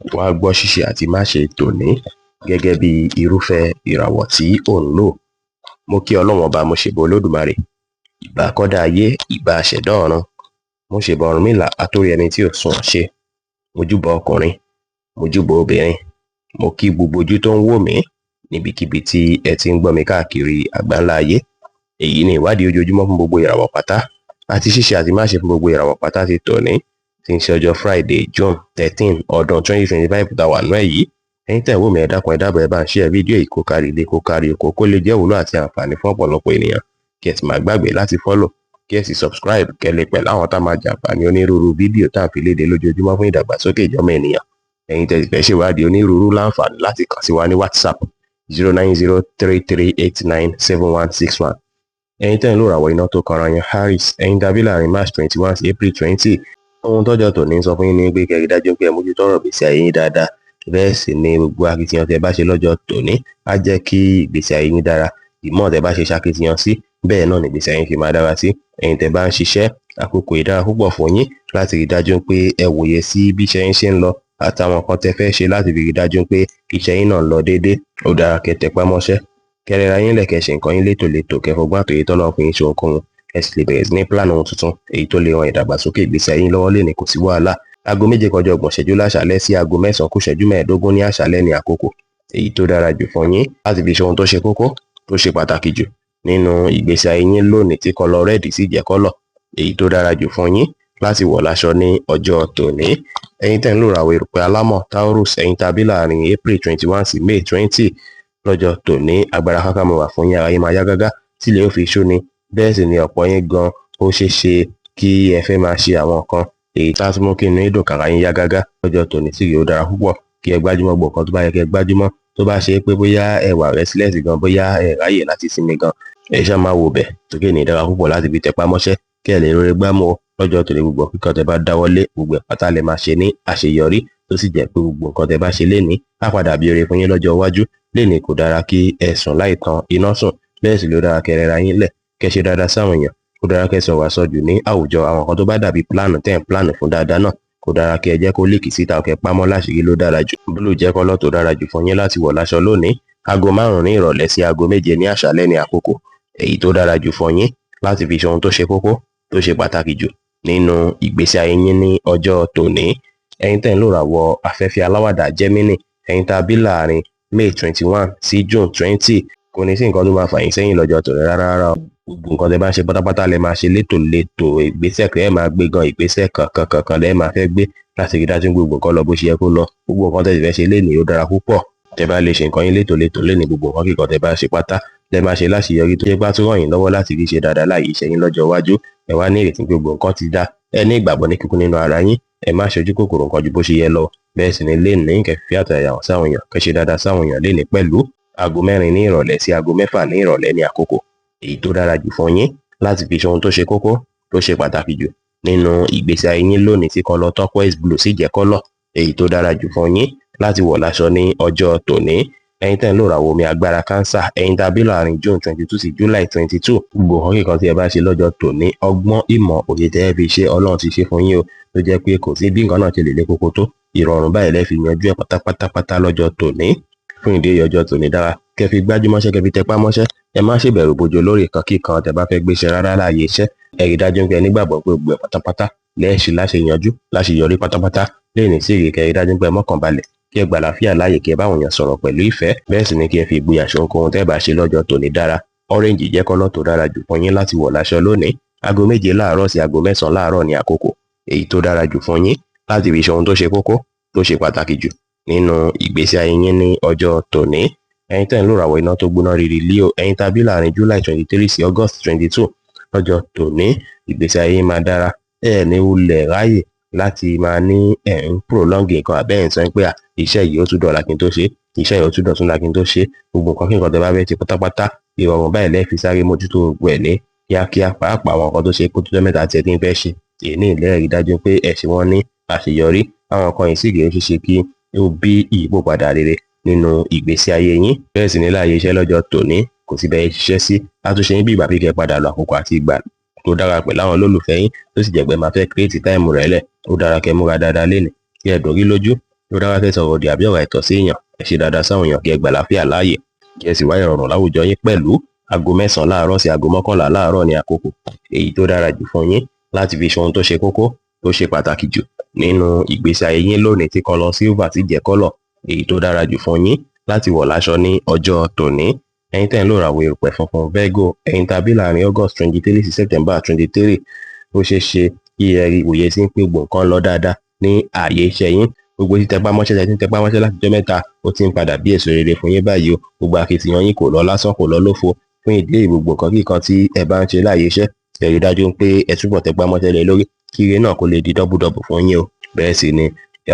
Wá gbọ́ ṣíṣe àti máṣe tòní gẹ́gẹ́ bí irúfẹ́ ìràwọ̀ tí ò ń lò. Mo kí Ọlọ́run Ọba, mo ṣèbà Olódùmarè, ìbà akọ́dá ayé, ìbà aṣẹ̀dá ọ̀run, mo ṣèbà Ọ̀rúnmìlà atórí ẹni tí ò sunwọ̀n ṣe. Mo júbà ọkùnrin, mo júbà obìnrin, mo kí gbogbo ojú tó ń wò mí níbikíbi tí ẹ ti ń gbọ́ mi káàkiri àgbáńlá ayé. Èyí ni ìwádìí ojoojúmọ́ fún gbogbo ìràwọ̀ pátá àti ṣíṣe àti máṣe fún gbogbo ìràwọ̀ pátá ti tòní tí ń ṣe ọjọ́ Friday, June 13, ọdún 2025 tá a wà nú ẹ̀ yìí. Ẹ̀yin tẹ́ ẹ̀ ń wò mí, ẹ dákun, ẹ dábọ̀, ẹ bá ń share fídíò yìí kó kárí ilé, kó kárí oko, kó lè jẹ́ ìwúlò àti àǹfààní fún ọ̀pọ̀lọpọ̀ ènìyàn. Kí ẹ sì má gbàgbé láti follow, kí ẹ sì subscribe, kẹ́ lè pẹ̀lú àwọn tá máa jàǹfààní onírúurú fídíò tá à ń fi léde lójoojúmọ́ fún ìdàgbàsókè ìjọ́mọ ènìyàn. Ẹ̀yin tẹ́ sì fẹ́ ṣèwádìí onírúurú láǹfààní láti kàn sí wa ní WhatsApp 09033897161. Ẹ̀yin tẹ́ ń lò ràwọ̀ iná tó kanra yan Aries, ẹ̀yin tàbí láàrin March 21 sí April 20, ohun tọ́jọ́ tòní ń sọ fún yín ní pé kẹ́ rí dájú pé ẹ mójútó ọ̀rọ̀ ìgbésí ayé yín dáadáa. Bẹ́ẹ̀ sì ni gbogbo akitiyan tẹ́ bá ṣe lọ́jọ́ tòní á jẹ́ kí ìgbésí ayé yín dára. Ìmọ̀ tẹ́ bá ṣe ṣakitiyan sí, bẹ́ẹ̀ náà ni ìgbésí ayé yín fi máa dára sí. Ẹ̀yin tẹ́ bá ń ṣiṣẹ́, àkókò yìí dára púpọ̀ fún yín láti rí dájú pé ẹ wòye sí bí iṣẹ́ yín ṣe ń lọ àtàwọn nǹkan tẹ́ fẹ́ ṣe láti fi rí dájú pé iṣẹ́ yín náà ń lọ déédé. Ó dára kẹ́ tẹpá mọ́ṣẹ́, kẹ́ rẹra yín lẹ̀, kẹ́ ṣe nǹkan yín létòlétò, kẹ́ fọgbọ́n àtòye tọ́lọ́run fún yín ṣe ohunkóhun. Ẹ sì lè bẹ̀rẹ̀ sí ní plan ohun tuntun èyí tó lè ran ìdàgbàsókè ìgbésí ayé yín lọ́wọ́ lénìí, kò sí wàhálà. Aago 6:30 láṣálẹ́ sí aago 8:45 ní àṣálẹ́ ní àkókò èyí tó dára jù fún yín láti fi ṣe ohun tó ṣe kókó, tó ṣe pàtàkì jù nínú ìgbésí ayé yín lónìí, tí colour red sì jẹ́ colour èyí tó dára jù fún yín láti wọ̀ láṣọ ní ọjọ́ tòní. Ẹ̀yin tẹ́ ń lò ràwọ̀ erùpẹ̀ alámọ̀ Taurus, ẹ̀yin tàbí láàrin April 21 sí May 20, lọ́jọ́ tòní agbára káká máa wà fún yín, ara yín máa yá gágá tílẹ̀ ó fi ṣú ni. Bẹ́ẹ̀ sì ni ọ̀pọ̀ yín gan ó ṣeé ṣe kí ẹ fẹ́ máa ṣe àwọn nǹkan èyí tá tún mú kí inú yín dùn, kára yín yá gágá lọ́jọ́ tòní sì rí. Ó dára púpọ̀ kí ẹ gbájúmọ́ gbogbo nǹkan tó bá yẹ kí ẹ gbájúmọ́. Tó bá ṣe é pé bóyá ẹ wà restless gan, bóyá ẹ ráyè láti sinmi gan, ẹ ṣáà máa wò bẹ̀ tókè ní dára púpọ̀ láti fi tẹpá mọ́ṣẹ́ kí ẹ lè rere gbámú ọ lọ́jọ́ tòní. Gbogbo kíkan tẹ bá dáwọ́lé, gbogbo ẹ̀ pátá lẹ máa ṣe ní àṣeyọrí, tó sì jẹ́ pé gbogbo nǹkan tẹ bá ṣe lénìí á padà bí oore fún yín lọ́jọ́ iwájú. Lénìí kò dára kí ẹ sùn láì tan iná sùn. Bẹ́ẹ̀ sì ló dára kẹ́ rẹra yín lẹ̀, kẹ́ ṣe dáadáa sáwọn èèyàn. Kò dára kẹ́ sọ̀rọ̀ àsọjù ní àwùjọ. Àwọn nǹkan tó bá dàbí plan tẹ́ ń plan fún dáadáa náà, kò dára kí ẹ jẹ́ kó leak síta, kẹ́ pamọ́ láṣìírí ló dára jù. Blue jẹ́ colour tó dára jù fún yín láti wọ̀ láṣọ lónìí. Aago 5 ní ìrọ̀lẹ́ sí aago 7 ní àṣálẹ́ ní àkókò èyí tó dára jù fún yín láti fi ṣe ohun tó ṣe kókó, tó ṣe pàtàkì jù nínú ìgbésí ayé yín ní ọjọ́ tòní. Ẹ̀yin tẹ́ ń lò ràwọ̀ afẹ́fẹ́ aláwàdà Gemini, ẹ̀yin tá a bí láàrin May 21 sí June 20, kò ní sí nǹkan tó máa fà yín sẹ́yìn lọ́jọ́ tòní rárá rárá. Gbogbo nǹkan tẹ́ bá ń ṣe pátápátá lẹ máa ṣe létòlétò. Ìgbésẹ̀ kẹ́ ẹ máa gbé gan, ìgbésẹ̀ kankan kankan lẹ máa fẹ́ gbé láti rí dájú gbogbo nǹkan lọ bó ṣe yẹ kó lọ. Gbogbo nǹkan tẹ́ sì fẹ́ ṣe lénìí, ó dára púpọ̀ tẹ́ bá lè ṣe nǹkan yín létòlétò lénìí. Gbogbo nǹkan kíkan tẹ́ bá ṣe pátá lẹ máa ṣe láṣeyọrí, tó jẹ́ pé á tún ràn yín lọ́wọ́ láti rí ṣe dáadáa láàyè iṣẹ́ yín lọ́jọ́ iwájú. Ẹ wá ní ìrètí pé gbogbo nǹkan ti dá. Ẹ ní ìgbàgbọ́ ní kíkún nínú ara yín. Ẹ má ṣojú kòkòrò nǹkan ju bó ṣe yẹ lọ. Bẹ́ẹ̀ sì ni lénìí, kẹ́ fi àtàyà hàn sáwọn èèyàn, kẹ́ ṣe dáadáa sáwọn èèyàn lénìí pẹ̀lú. Aago 4 ní ìrọ̀lẹ́ sí aago 6 ní ìrọ̀lẹ́ ní àkókò èyí tó dára jù fún yín láti fi ṣe ohun tó ṣe kókó, tó ṣe pàtàkì jù nínú ìgbésí ayé yín lónìí, tí colour turquoise blue sì jẹ́ colour èyí tó dára jù fún yín láti wọ̀ láṣọ ní ọjọ́ tòní. Ẹ̀yin tẹ́ ń lò ràwọ̀ omi agbára Cancer, ẹ̀yin tàbí láàrin June 22 sí July 22, gbogbo nǹkan kíkan tí ẹ bá ṣe lọ́jọ́ tòní, ọgbọ́n, ìmọ̀, òye tẹ́ ẹ fi ṣe, Ọlọ́run ti ṣe fún yín o, tó jẹ́ pé kò sí bí nǹkan náà ṣe lè lé koko tó, ìrọ̀rùn báyìí lẹ́ fi yanjú ẹ̀ pátápátápátá lọ́jọ́ tòní. Fún ìdí èyí, ọjọ́ tòní dára kẹ́ fi gbájúmọ́ṣẹ́, kẹ́ fi tẹpá mọ́ṣẹ́. Ẹ má ṣe bẹ̀rù bojo lórí nǹkan kíkan tẹ́ bá fẹ́ gbéṣẹ́ rárá láàyè iṣẹ́. Ẹ rí dájú pé ẹ nígbàgbọ́ pé gbogbo ẹ̀ pátápátá lẹ́ẹ̀ṣì láṣẹ yanjú láṣeyọrí pátápátá lẹ́yìn sí èrè. Kẹ́ rí dájú pé ẹ mọ́kàn balẹ̀, kí ẹ gbà àlàáfíà láàyè, kí ẹ bá àwọn èèyàn sọ̀rọ̀ pẹ̀lú ìfẹ́. Bẹ́ẹ̀ sì ni kí ẹ fi ìgboyà ṣe ohunkóhun tẹ́ bá ṣe lọ́jọ́ tòní dára. Orange jẹ́ colour tó dára jù fún yín láti wọ̀ láṣọ lónìí. Aago 7 láàárọ̀ sí aago 9 láàárọ̀ ní àkókò èyí tó dára jù fún yín láti fi ṣe ohun tó ṣe kókó, tó ṣe pàtàkì jù nínú ìgbésí ayé yín ní ọjọ́ tòní. Ẹ̀yin tẹ́ ń lò ràwọ̀ iná tó gbóná riri Leo, ẹ̀yin tàbí láàrin July 23 sí August 22, lọ́jọ́ tòní ìgbésí ayé yín máa dára. Ẹ ní wulẹ̀ ráyè láti máa ní ẹ̀ ń prolong nǹkan àbẹ́ ẹ̀ ń sọ pé à iṣẹ́ yìí ó tún dọ̀la kí n tó ṣe, iṣẹ́ yìí ó tún dọ̀túnla kí n tó ṣe. Gbogbo nǹkan kí nǹkan tẹ́ bá fẹ́ ṣe pátápátá, ìrọ̀rùn báyìí lẹ́ẹ̀ fi sáré mójútó gbogbo ẹ̀ ní kíákíá. Pàápàá àwọn nǹkan tó ṣe kó tó jọ́ mẹ́ta tí ẹ ti ń fẹ́ ṣe, èyí lẹ́ẹ̀ rí dájú pé ẹ ṣe wọ́n ní àṣeyọrí. Àwọn nǹkan yìí sì rèé, ó ṣeé ṣe kí ó bí ìyípòpadà rere nínú ìgbésí ayé yín. Bẹ́ẹ̀ sì ní láàyè iṣẹ́ lọ́jọ́ tòní, kò sí bẹ́ẹ̀ ṣiṣẹ́ sí àtúnṣe yín bí ìgbà pípẹ́ padà lọ àkókò àti ìgbà tó dára pẹ̀lú àwọn olólùfẹ́ yín, tó sì jẹ́ pé máa fẹ́ create time rẹ̀ lẹ̀. Ó dára kẹ́ múra dáadáa lénìí, kí ẹ dùn rí lójú. Ló dára fẹ́ sọ̀rọ̀ òdì àbí ọ̀rọ̀ àìtọ́ sí èèyàn. Ẹ ṣe dáadáa sáwọn èèyàn kí ẹ gbà láfíà láàyè, kí ẹ sì wá ìrọ̀rùn láwùjọ yín pẹ̀lú. Aago 9 láàárọ̀ sí aago 11 láàárọ̀ ní àkókò èyí tó dára jù fún yín láti fi ṣe ohun tó ṣe kókó, tó ṣe pàtàkì jù nínú ìgbésí ayé yín lónìí, tí colour silver ti jẹ́ colour èyí tó dára jù fún yín láti wọ̀ láṣọ ní ọjọ́ tòní. Ẹ̀yin tẹ́ ń lò ràwọ̀ erùpẹ̀ funfun Virgo, ẹ̀yin tàbí láàrin August 23 sí September 23, ó ṣeé ṣe kí ẹ rí ìwòye sí pé gbogbo nǹkan lọ dáadáa ní ààyè iṣẹ́ yín. Gbogbo tí tẹpá mọ́ṣẹ́, tẹ́ tí ń tẹpá mọ́ṣẹ́ látijọ́ mẹ́ta, ó ti ń padà bí èso rere fún yín báyìí o. Gbogbo akitiyan yín kò lọ lásán, kò lọ lófo. Fún ìdí èyí, gbogbo nǹkan kíkan tí ẹ bá ń ṣe láàyè iṣẹ́, ẹ rí dájú pé ẹ túbọ̀ tẹpá mọ́ṣẹ́ lé lórí kí ire náà kó lè di double fún yín o. Bẹ́ẹ̀ sì ni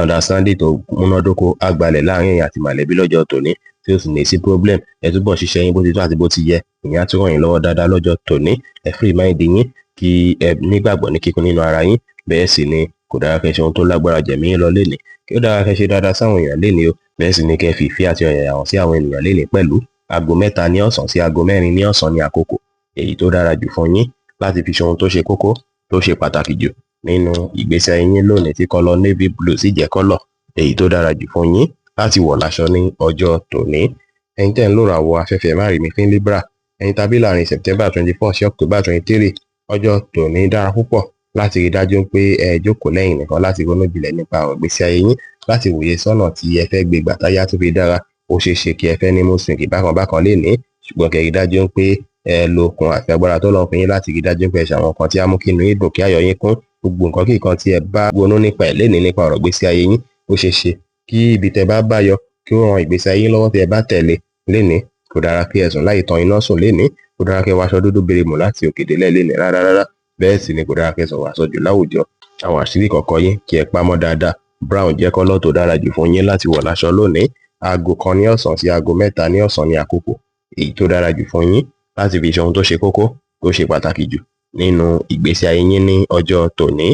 understanding tó múnádóko á gbalẹ̀ láàrin ẹ̀yin àti mọ̀lẹ́bí lọ́jọ́ tòní, tí ó sì ní sí problem. Ẹ túbọ̀ ṣiṣẹ́ yín bó ti tó àti bó ti yẹ, ìyẹn á tún ràn yín lọ́wọ́ dáadáa lọ́jọ́ tòní. Ẹ free mind yín, kí ẹ nígbàgbọ́ ní kíkún nínú ara yín. Bẹ́ẹ̀ sì ni kò dára kẹ́ ṣe ohun tó lágbára jẹ̀mí yín lọ lénìí, kí ó dára kẹ́ ṣe dáadáa sáwọn èèyàn lénìí o. Bẹ́ẹ̀ sì ni kẹ́ fi ìfẹ́ àti ọ̀yàyà hàn sí àwọn ènìyàn lénìí pẹ̀lú. Aago 3 ní ọ̀sán sí aago 4 ní ọ̀sán ní àkókò èyí tó dára jù fún yín láti fi ṣe ohun tó ṣe kókó, tó ṣe pàtàkì jù nínú ìgbésí ayé yín lónìí, tí colour navy blue sì jẹ́ colour èyí tó dára jù fún yín láti wọ̀ láṣọ ní ọjọ́ tòní. Ẹ̀yin tẹ́ ń lò ràwọ̀ afẹ́fẹ́ márìmí Libra, ẹ̀yin tàbí láàrin September 24 sí October 23, ọjọ́ tòní dára púpọ̀ láti rí dájú pé ẹ jókòó lẹ́yìn nìkan láti ronú jinlẹ̀ nípa ọ̀rọ̀ ìgbésí ayé yín, láti wòye sọ́nà tí ẹ fẹ́ gbé gbà táyà tó fi dára. Ó ṣeé ṣe kí ẹ fẹ́ ní mood swing bákan bákan lénìí, ṣùgbọ́n kẹ́ rí dájú pé ẹ lo okun àti agbára tó lọ́n fún yín láti rí dájú pé ẹ ṣe àwọn nǹkan tí á mú kí inú yín dùn, kí ayọ̀ yín kún. Gbogbo nǹkan kí nǹkan tí ẹ bá ronú nípa ẹ̀ lénìí nípa ọ̀rọ̀ ìgbésí ayé yín, ó ṣeé ṣe kí ibi tẹ́ bá bá yọ kí ó ran ìgbésí ayé yín lọ́wọ́ tí ẹ bá tẹ̀lé lénìí. Kò dára kí ẹ sùn láì tan iná sùn lénìí. Kò dára kí ẹ wọ aṣọ dúdú berimù láti òkè délẹ̀ lénìí rárá rárá. Bẹ́ẹ̀ sì ni kò dára kí ẹ sọ̀rọ̀ àsọjù láwùjọ. Àwọn àṣírí kọ̀ọ̀kan yín, kí ẹ pamọ́ dáadáa. Brown jẹ́ colour tó dára jù fún yín láti wọ̀ láṣọ lónìí. Aago 1 ní ọ̀sán sí aago 3 ní ọ̀sán ní àkókò èyí tó dára jù fún yín láti fi ṣe ohun tó ṣe kókó, tó ṣe pàtàkì jù nínú ìgbésí ayé yín ní ọjọ́ tòní.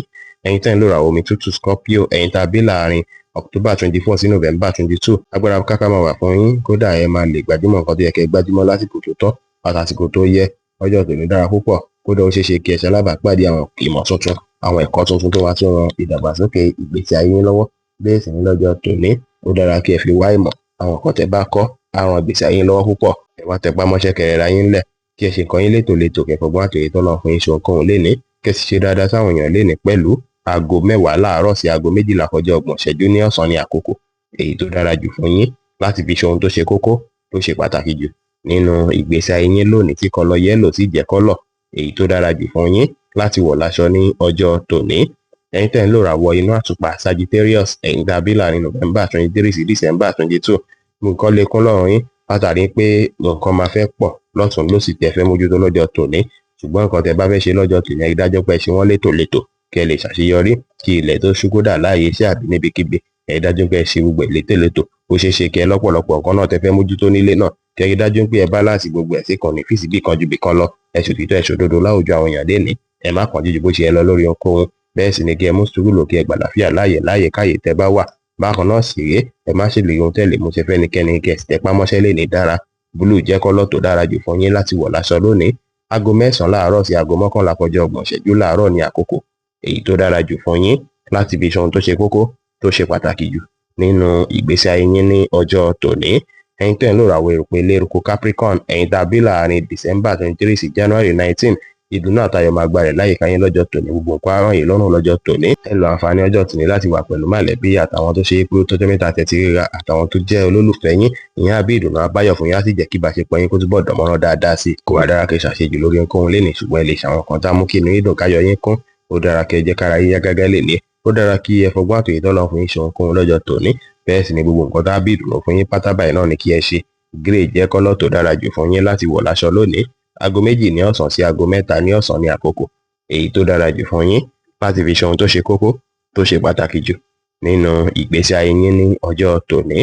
Ẹ̀yin tẹ́ ń lò ràwọ̀ omi tútù Scorpio, ẹ̀yin tá a bí láàrin October 24 sí November 22, agbára káká máa wà fún yín. Kódà ẹ máa lè gbájúmọ̀ nǹkan tó yẹ kẹ́ gbájúmọ̀ lásìkò tó tọ́ àtàsìkò tó yẹ. Ọjọ́ tòní dára púpọ̀. Kódà ó ṣeé ṣe kí ẹ ṣe alábàápàdé àwọn ìmọ̀ tuntun, àwọn ẹ̀kọ́ tuntun tó wá tún ran ìdàgbàsókè ìgbésí ayé yín lọ́wọ́. Bẹ́ẹ̀ sì ni lọ́jọ́ tòní, ó dára kí ẹ fi wá ìmọ̀. Àwọn nǹkan tẹ́ bá kọ́ á ran ìgbésí ayé yín lọ́wọ́ púpọ̀. Ẹ wá tẹpá mọ́ṣẹ́, kẹ́ rẹra yín ńlẹ̀, kí ẹ ṣe nǹkan yín létòlétò, kẹ́ fọgbọ́n àtòye tọ́lọ́run fún yín ṣe ohunkóhun lénìí, kẹ́ sì ṣe dáadáa sáwọn èèyàn lénìí pẹ̀lú. Aago 10 láàárọ̀ sí aago 12 kọjá ọgbọ̀n ìṣẹ́jú ní ọ̀sán ní àkókò èyí tó dára jù fún yín láti fi ṣe ohun tó ṣe kókó, tó ṣe pàtàkì jù nínú ìgbésí ayé yín lónìí, tí colour yellow sì jẹ́ colour èyí tó dára jù fún yín láti wọ̀ láṣọ ní ọjọ́ tòní. Ẹ̀yin tẹ́ ń lò ràwọ̀ inú àtùpà Sagittarius, ẹ̀yin tá a bí láàrin November 23 sí December 22, nǹkan lè kún lọ́rùn yín látàrí pé nǹkan máa fẹ́ pọ̀ lọ́tùn lósì tẹ́ fẹ́ mójútó lọ́jọ́ tòní. Ṣùgbọ́n nǹkan tẹ́ bá fẹ́ ṣe lọ́jọ́ tòní, ẹ rí dájú pé ẹ ṣe wọ́n létòlétò kí ẹ lè ṣàṣeyọrí, kí ilẹ̀ tó ṣú. Kódà láàyè iṣẹ́ àbí níbikíbi, ẹ rí dájú pé ẹ ṣe gbogbo ẹ̀ létòlétò. Ó ṣeé ṣe kí ẹ lọ́pọ̀lọpọ̀ nǹkan náà tẹ́ fẹ́ mójútó nílé náà, kí ẹ rí dájú pé ẹ balance gbogbo ẹ̀ sí kan ní fíìsì bí kan ju bì kan lọ. Ẹ ṣòtítọ́, ẹ ṣòdodo láwùjọ àwọn èèyàn lénìí. Ẹ má kánjú ju bó ṣe yẹ lọ lórí ohunkóhun. Bẹ́ẹ̀ sì ni kí ẹ mú sùúrù lò, kí ẹ gbàlàáfíà láàyè láàyè káyè tẹ́ bá wà. Bákan náà sì rèé, ẹ má ṣèlérí ohun tẹ́ lè mú ṣe fẹ́nikẹ́ni, kí ẹ sì tẹpá mọ́ṣẹ́ lénìí dára. Blue jẹ́ colour tó dára jù fún yín láti wọ̀ láṣọ lónìí. Aago 9 láàárọ̀ sí aago 11 kọjá ọgbọ̀n ìṣẹ́jú láàárọ̀ ní àkókò èyí tó dára jù fún yín láti fi ṣe ohun tó ṣe kókó, tó ṣe pàtàkì jù nínú ìgbésí ayé yín ní ọjọ́ tòní. Ẹ̀yin tẹ́ ń lò ràwọ̀ erùpẹ̀ eléruku Capricorn, ẹ̀yin tá a bí láàrin December 23 sí January 19, ìdùnnú àtayọ̀ máa gbalẹ̀ láyìíká yín lọ́jọ́ tòní. Gbogbo nǹkan á ràn yín lọ́rùn lọ́jọ́ tòní. Ẹ lo àǹfààní ọjọ́ tòní láti wà pẹ̀lú mọ̀lẹ́bí àtàwọn tó ṣe é pé ó tọ́jọ́ mẹ́ta tẹ́tí ríra, àtàwọn tó jẹ́ olólùfẹ́ yín. Ìyẹn á bí ìdùnnú abáyọ̀ fún yín, á sì jẹ́ kí ìbáṣepọ̀ yín kó túbọ̀ dánmọ́rán dáadáa sí i. Kò wá dára kí ẹ ṣàṣejù lórí ohunkóhun lénìí, ṣùgbọ́n ẹ lè ṣàwọn kan tá mú kí inú yín dùn, káyọ̀ yín kún. Ó dára kí ẹ jẹ́ kára yín yá gágá lénìí. Ó dára kí ẹ fọgbọ́n àtòyè tọ́lọ́run fún yín ṣe ohunkóhun lọ́jọ́ tòní. Bẹ́ẹ̀ sì ni gbogbo nǹkan tá bí ìdùnnú fún yín pátá báyìí náà ni kí ẹ ṣe. Grey jẹ́ colour tó dára jù fún yín láti wọ̀ láṣọ lónìí. Aago 2 ní ọ̀sán sí aago 3 ní ọ̀sán ní àkókò èyí tó dára jù fún yín láti fi ṣe ohun tó ṣe kókó, tó ṣe pàtàkì jù nínú ìgbésí ayé yín ní ọjọ́ tòní.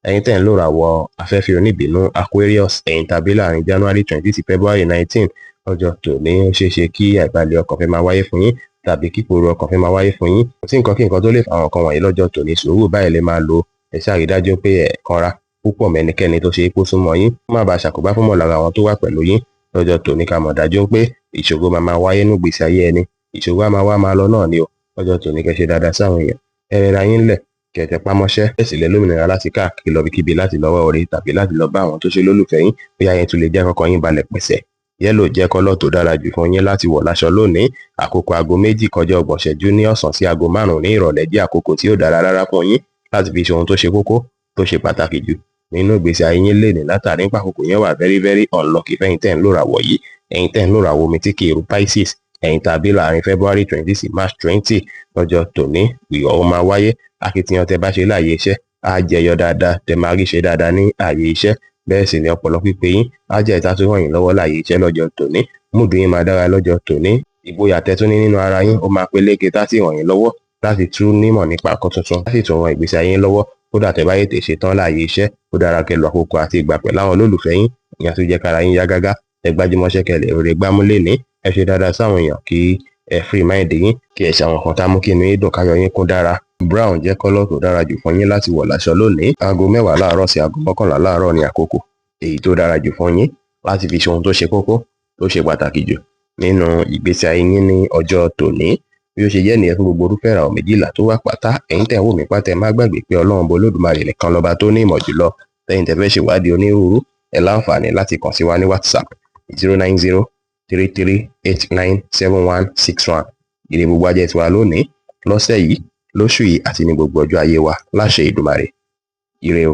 Ẹ̀yin tẹ́ ń lò ràwọ̀ afẹ́fẹ́ oníbínú Aquarius, ẹ̀yin tàbí láàrin January 20 sí February 19, ọjọ́ tòní ó ṣeé ṣe kí àìbalẹ̀ ọkàn fẹ́ máa wáyé fún yín tàbí kíkorò ọkàn fẹ́ máa wáyé fún yín. Kò sí nǹkan kí nǹkan tó lè fa àwọn nǹkan wọ̀nyí lọ́jọ́ tòní. Sùúrù báyìí lè máa lò. Ẹ ṣàrídájú pé ẹ kanra púpọ̀ mẹ́nikẹ́ni tó ṣe é kó súnmọ́ yín, kó má bàa ṣàkóbá fún mọ̀lára àwọn tó wà pẹ̀lú yín lọ́jọ́ tòní. Ká mọ̀ dájú pé ìṣòro máa máa wáyé nínú ìgbésí ayé ẹni. Ìṣòro á máa wá máa lọ náà ni o. Lọ́jọ́ tòní, kẹ́ ṣe dáadáa sáwọn èèyàn, ẹ rẹra yín lẹ̀, Kẹ́ tẹpá mọ́ṣẹ́, bẹ́ẹ̀ sì lẹ lómìnira láti káàkiri lọ ibikíbi láti lọ wá oore tàbí láti lọ bá àwọn tó ṣe lólùfẹ́ yín, bóyá yẹn tún lè jẹ́ kọ́kàn yín balẹ̀ pẹ̀sẹ̀. Yellow jẹ́ colour tó dára jù fún yín láti wọ̀ láṣọ lónìí. Àkókò 2:30 ní ọ̀sán sí aago 5 ní ìrọ̀lẹ́ jẹ́ àkókò tí ò dára rárá fún yín láti fi ṣe ohun tó ṣe kókó, tó ṣe pàtàkì jù nínú ìgbésí ayé yín lénìí, látàrí pé àkókò yẹn wà very very unlucky fẹ́yìn tẹ́ ń lòràwọ̀ yìí. Ẹ̀yin tẹ́ ń lòràwọ̀ omi tí kì í ru, Pisces, ẹ̀yin tàbí láàrin February 20 sí March 20, lọ́jọ́ tòní ìyọ̀ ó máa wáyé. Akitiyan tẹ́ bá ṣe láàyè iṣẹ́ á jẹyọ dáadáa, tẹ́ máa rí ṣe dáadáa ní ààyè iṣẹ́. Bẹ́ẹ̀ sì ni ọpọlọ pípé yín á jẹ́ ìta tó ràn yín lọ́wọ́ láàyè iṣẹ́ lọ́jọ́ tòní. Mood yín máa dára lọ́jọ́ tòní. Ìgboyà tẹ́ tún ní nínú ara yín, ó máa peléke tá sì ràn yín lọ́wọ́ láti tún nímọ̀ nípa nǹkan tuntun, láti tún ran ìgbésí ayé yín lọ́wọ́. Kódà tẹ́ bá tètè ṣe tán láàyè iṣẹ́, ó dára kẹ́ lo àkókò àti ìgbà pẹ̀lú àwọn olólùfẹ́ yín. Ìyẹn tún jẹ́ kára yín yá gágá. Ẹ gbájúmọ́ṣẹ́ kẹ́ lè rere gbámú lénìí. Ẹ ṣe dáadáa sáwọn èèyàn, kí ẹ free mind yín, kí ẹ ṣe àwọn nǹkan tá mú kí inú yín dùn, káyọ̀ yín kún dára. Brown jẹ́ colour tó dára jù fún yín láti wọ̀ láṣọ lónìí. Aago 10 láàárọ̀ sí aago 11 láàárọ̀ ní àkókò èyí tó dára jù fún yín láti fi ṣe ohun tó ṣe kókó, tó ṣe pàtàkì jù nínú ìgbésí ayé yín ní ọjọ́ tòní. Bí ó ṣe jẹ́ nìyẹn fún gbogbo irúfẹ́ ìràwọ̀ 12 tó wà pátá. Ẹ̀yin tẹ́ ń wò mí pátá, ẹ má gbàgbé pé Ọlọ́run bó Olódùmarè nìkan lọ́ba tó ní ìmọ̀ jùlọ. Tẹ́yin tẹ́ fẹ́ ṣèwádìí onírúurú, ẹ láǹfààní láti kàn sí wa ní WhatsApp, 09033897161. Ire gbogbo ajẹ́ tiwa lónìí, lọ́sẹ̀ yìí, lóṣù yìí àti ní gbogbo ọjọ́ ayé wa láṣẹ Èdùmàrè. Ire o.